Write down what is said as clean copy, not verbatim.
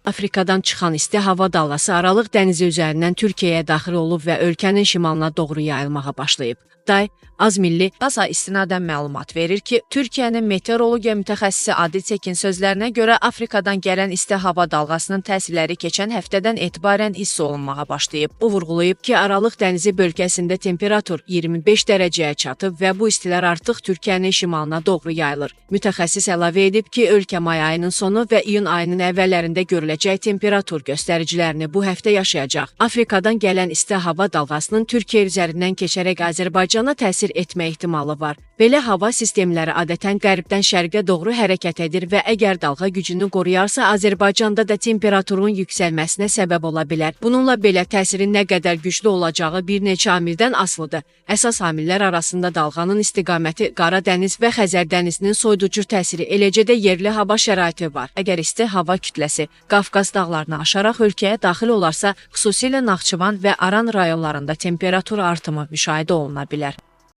Afrikadan çıxan isti hava dalğası Aralıq dənizi üzərindən Türkiyəyə daxil olub və ölkənin şimalına doğru yayılmağa başlayıb. Day Azmilli TASS-a istinadən məlumat verir ki, Türkiyənin meteorologiya mütəxəssisi Adil Tekin sözlərinə görə Afrikadan gələn isti hava dalğasının təsirləri keçən həftədən etibarən hiss olunmağa başlayıb. O vurğulayıb ki, Aralıq dənizi bölgəsində temperatur 25 dərəcəyə çatıb və bu istilər artıq Türkiyənin şimalına doğru yayılır. Mütəxəssis əlavə edib ki, ölkə may ayının sonu və iyun ayının əvvəllərində görüləcək temperatur göstəricilərini bu həftə yaşayacaq. Afrikadan gələn isti hava dalğasının Türkiyə üzərindən keçərək Azərbaycana təsir etmə ehtimalı var. Belə hava sistemləri adətən qərbdən şərqə doğru hərəkət edir və əgər dalğa gücünü qoruyarsa, Azərbaycanda da temperaturun yüksəlməsinə səbəb ola bilər. Bununla belə təsirin nə qədər güclü olacağı bir neçə amildən asılıdır. Əsas amillər arasında dalğanın istiqaməti, Qara dəniz və Xəzər dənizinin soyuducu təsiri, eləcə də yerli hava şəraiti var. Əgər isti hava kütləsi Qafqaz dağlarını aşaraq ölkəyə daxil olarsa, xüsusilə Naxçıvan və Aran rayonlarında temperatur artımı müşahidə oluna bilər.